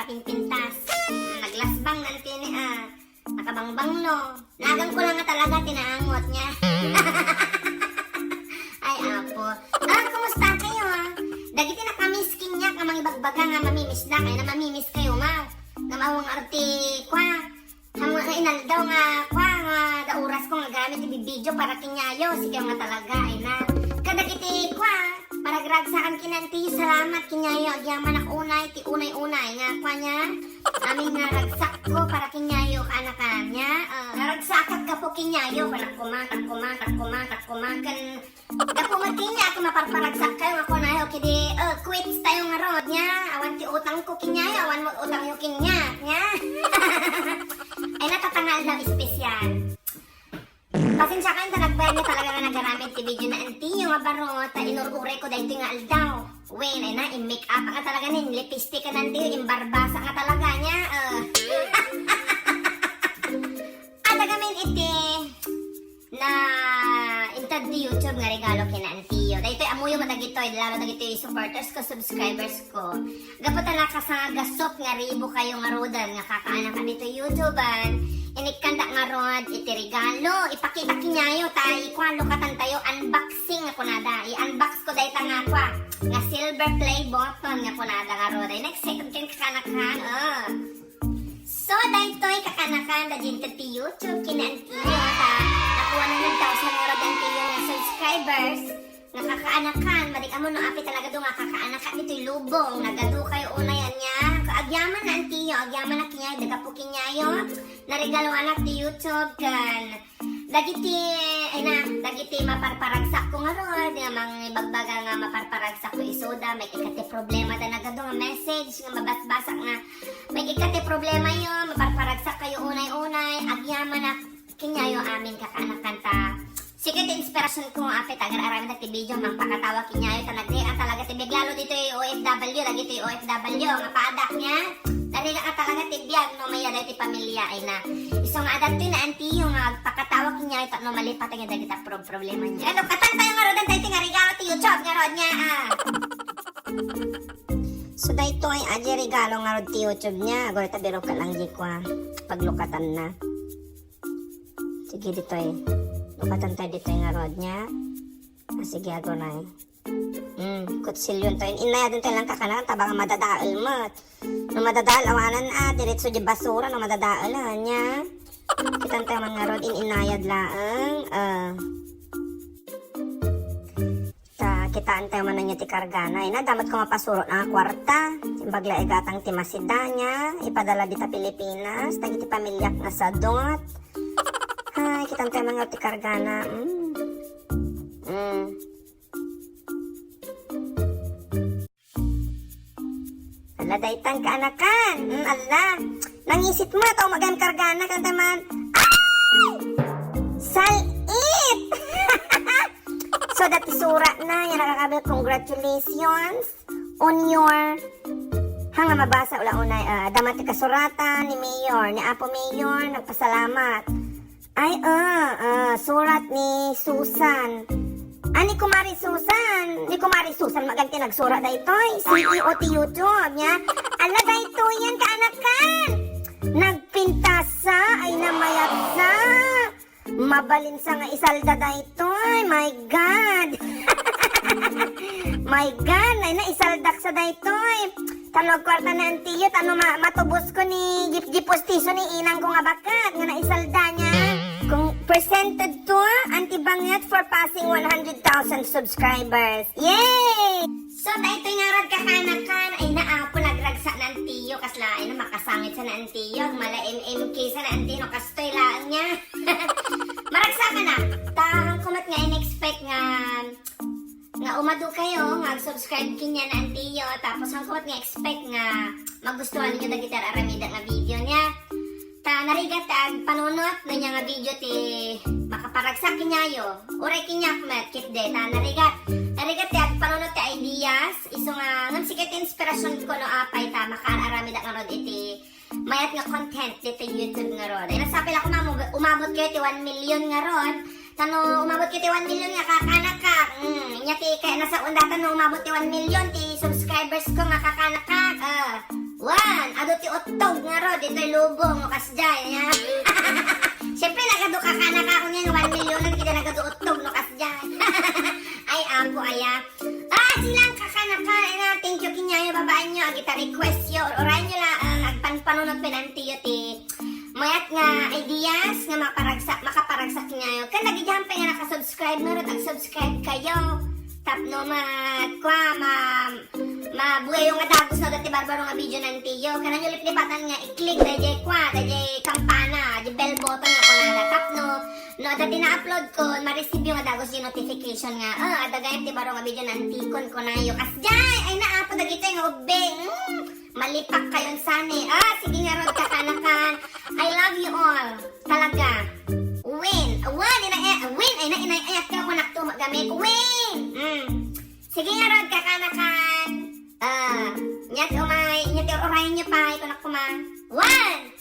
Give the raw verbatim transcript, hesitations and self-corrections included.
Pinpintas. Naglasbang na ti ni, ah, nakabangbanglo. Nagan ko lang nga talaga ti naangot niya. Ay, apo. Ah, kumusta kayo, ah? Dagiti nakamiss kaniak nga mangibagbaga nga mamimiss da, kayatna mamimiss kayo, ma. Nga mawang arti, kwa. Haan nga inaldaw nga, kwa, nga da oras ko nga agamit iti video para kaniayo, sikayo nga talaga, ay na. Kadagiti, kwa, paragragsakan ken ni Auntie, salamat kaniayo, agyamanak unay, ti unay-unay nga, kwa niya, amin nga ragsakko para kaniayo, kaanakan niya, ah, nga ragsakak gapu kaniayo, kanak kuma, tak kuma, tak kuma, tak kuma, ken gapu met kaniak, maparparagsak kayo nga kunayo, kidi, eh, quits tayo ngarud, nya. Awan ti utangko kaniayo, awan met utangyo kaniak, nya. Ay, natatangal daw espesyal. Pasensiakan ta nagbayag nga talaga nga nagaramid ti video ni Auntie nga baro, ta inur-uray ko daytoy nga aldaw. Wen, ay na, in-make up nga talaga ni, in-lipstick ni Auntie, in-barbasa nga talaga niya, eh. Adda gamin iti na inted ti YouTube nga regalo ken ni Auntie. Daytoy, ammoyo met dagitoy, lalo dagitoy supporters ko, subscribers ko. Gapu ta nakasangagasut nga ribu kayo ngaruden nga kakaanakan ditoy YouTube-an, inikkandak ngarud iti regalo. Ipakita kaniayo, ta ikua, lukatan tayo, unboxing nga kunada. I-unbox ko dayta nga kua, nga silver play button nga kunada ngarud. Ay, na-excited ken kakaanakan, ah. So, daytoy kakaanakan, da inted ti YouTube ken ni Auntie, ta nakuanan nga thousand ngarud ni Auntie nga subscribers, nga kakaanakan, madi kamo no apay talaga do nga kakaanakan ditoy lubong, nagadu kayo unay ania, agyaman ni Auntie, agyaman ni Auntie, da gapu kaniayo, naregaluanak ti YouTube, ken dagiti, ay na, dagiti maparparagsak ko ngarud, nga mangibagbaga nga maparparagsak ko isuda, maikkat ti problema da nagadu nga message, nga mabasbasak nga, maikkat ti problema yo, maparparagsak kayo unay-unay, agyamanak kaniayo amin kakaanakan ta. Sika ti inspirasyon ko nga apay ta agar-aramid ti video, mangpakatawa kaniayo ta nagrigat talaga ti biag lalo ditoy O F W, dagitoy O F W, nga padak niya. Nagrigat talaga ti biag no mayada ti pamilya ay na. Isu nga adda toy ni Auntie nga agpakatawa kaniayo ta no malipatan niya dagita prob-, problema niya. Ano, katan tayo nga rodan tayo ti nga regalo ti YouTube nga rod niya, ah. So, daytoy, adi regalo nga rod ti YouTube niya. Agora ta biro ka lang di kwa. Paglukatanna. Sige, ditoy. Lukatan tayo ditoy nga rod niya. Ah, sige, agora. Hmm, kutsilyon tayo. Inayadon tayo lang kakanan, tabang madadael met. No madadael, awanan, ah, diretso di basura, no madadael, ah, niya. Kitan tayo man nga rod, in-inayad laeng, ah. Ta, kitaan tayo man niya ti kargana. Ay na, damat ko mapasuro na nga kwarta. Imbag la igatang ti masida niya. Ipadala dita Pilipinas. Dagiti pamilyak nga sadot. Ay, kitaan tayo man nga ti kargana. Mm. Mm. Ala, daytan kaanakan. Mm, ala. Nangisit mo, ito, magan kargana, kanta man. Ay! Sal-it! So, dati surat na, yan, nakakabil, congratulations on your, ha, nga mabasa, ula unay, ah, damat ti kasuratan ni Mayor, ni Apo Mayor, nagpasalamat. Ay, ah, ah, surat ni Susan. Ah, ni Kumari Susan. Ni Kumari Susan, maganti nagsurat daytoy. C E O ti YouTube niya. Ala, daytoy yan, kaanakan. Nagpintasa, ay namayatsa. Mabalinsa nga isalda daytoy. My God. My God, ay na isaldak sa daytoy. Tano agkwarta ni Auntie, tano ma-, matubos ko ni gip-, gipustiso ni inang ko nga baket nga naisalda niya. Kung presented to Auntie Banget for passing one hundred thousand subscribers. Yay! So, daytoy nga rod kakaanakan, ay na, apo, nagragsak ni Auntie, kasla, ay na, makasangit sa ni Auntie, mala M M K sa ni Auntie, no, kastoy laeng niya. Maragsakan na. Ta, haan ko met nga in-expect nga nga umadu kayo nga ag-subscribe kanian ni Auntie, tapos haan ko met nga expect nga magustuhan ninyo dagiti ar-aramida nga video niya. Ta narigat ti agpanunot no nia nga video ti makaparagsak kaniayo. Uray kaniak met, ketdi, ta narigat. Narigat ti agpanunot ti ideas, isu nga ngem sika ti inspirasyon ko no apay ta makaar-aramida ngarud iti mayat nga content ditoy YouTube ngarud. Ay, nasapay la koma, umab-, umabot kayo ti one million ngarud. Tano umabot kayo ti one million nga kakanakak. Mm, nia ti kaya nasa unda tano umabot ti one million ti subscribers ko nga kakanakak. Ah, one, adu ti uttog ngarud, ditoy lubong, no kasdiay, aya. Siyempre, nagadu kakanaka ako niyan, one million, kita nagadu uttog, no kasdiay. Ay, apo, aya. Ah, silang kakanaka, aya, thank you, kinyayo, babaen nyo, agita request yo, or oray nyo lang, agpanpanunot pinantiyo ti mayat nga ideas nga maparagsak, makaparagsak nyayo. Ken dagiti hampay nga naka-subscribe, ngarud ag-subscribe kayo. Tapno ma, kua, ma, mabuyayo nga dagus no dati barbaro nga video nantiyo. Kananyo liplipatan nga i-click dayjay kua, dayjay kampana, di bell button nga kunada. Tapno, no, dati na-upload ko, ma-receive yo nga dagus di notification nga, ah, adda gayam ti baro nga video nantikon kunayo. Kasdiay, ay na, apo, dagitoy nga ubing. Mm. Malipak kayon sani. Ah, sige ngarud, kakanakan. I love you all. Talaga. Win. Win, ina, eh, win, ay na, ina, ay, at ka, kunak to, magamit. Win. Mm. Sige ngarud, kakanakan. Ah, nyat umay, nyat ur-urayan nyo pa, kunak kuma. One.